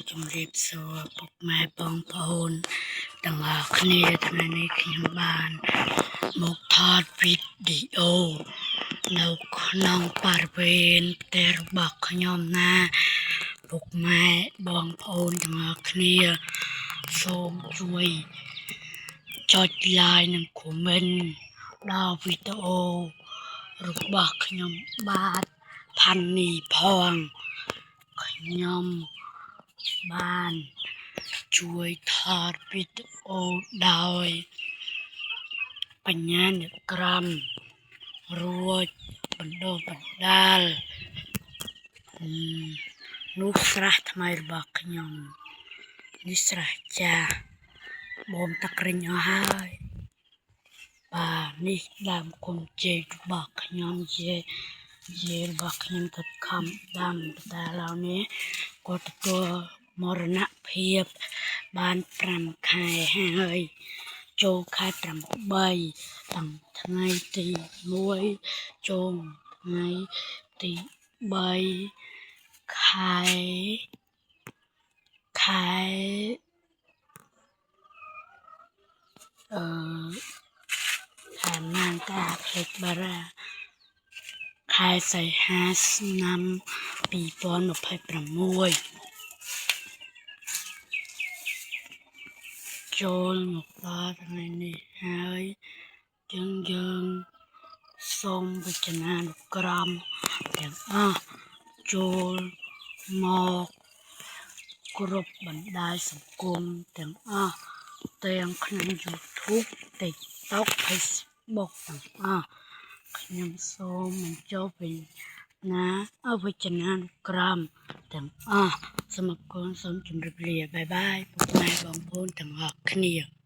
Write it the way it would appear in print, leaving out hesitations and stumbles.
ជំរាបសួរពុកម៉ែបងប្អូនទាំងអស់គ្នាថ្ងៃនេះខ្ញុំបានមកថតវីដេអូនៅក្នុងបរិវេណផ្ទះរបស់ខ្ញុំណាពុកម៉ែបងប្អូនទាំងអស់គ្នាសូមជួយចុច like និង comment ដល់វីដេអូរបស់ខ្ញុំបាទផាន់នីផងខ្ញុំបានជួយថតវីដេអូដោយបញ្ញានុក្រមរួចបណ្ដុះបណ្ដាលនោះស្រះថ្មីរបស់ខ្ញុំនេះស្រះចាស់បូមទឹករិញអស់ហើយបាទនេះដើមគុំជែករបស់ខ្ញុំជាយាយរបស់ខ្ញុំគាត់ខំដាំតែឥឡូវនេះគាត់ទទួលមរណភាពបាន5ខែហើយចូលខែ8តាំងថ្ងៃទី1ចូលថ្ងៃទី3ខែខែអឺខែម៉ានតាភ្លេចបារ៉ាខែសីហាឆ្នាំ2026ចូលមកដល់ថ្ងៃនេះហើយចឹងយើងសូមវចនានុក្រមទាំងអស់ចូលមកគ្រប់បណ្ដាញសង្គមទាំងអស់ទាំងក្នុង YouTube TikTok Facebook ទាំងអស់ខ្ញុំសូមបញ្ចុះវិញណាអវចនានុក្រមទាំងអស់សូមអរគុណសូមជម្រាបលាbye bye ពុកម៉ែបងប្អូនទាំងអស់គ្នា។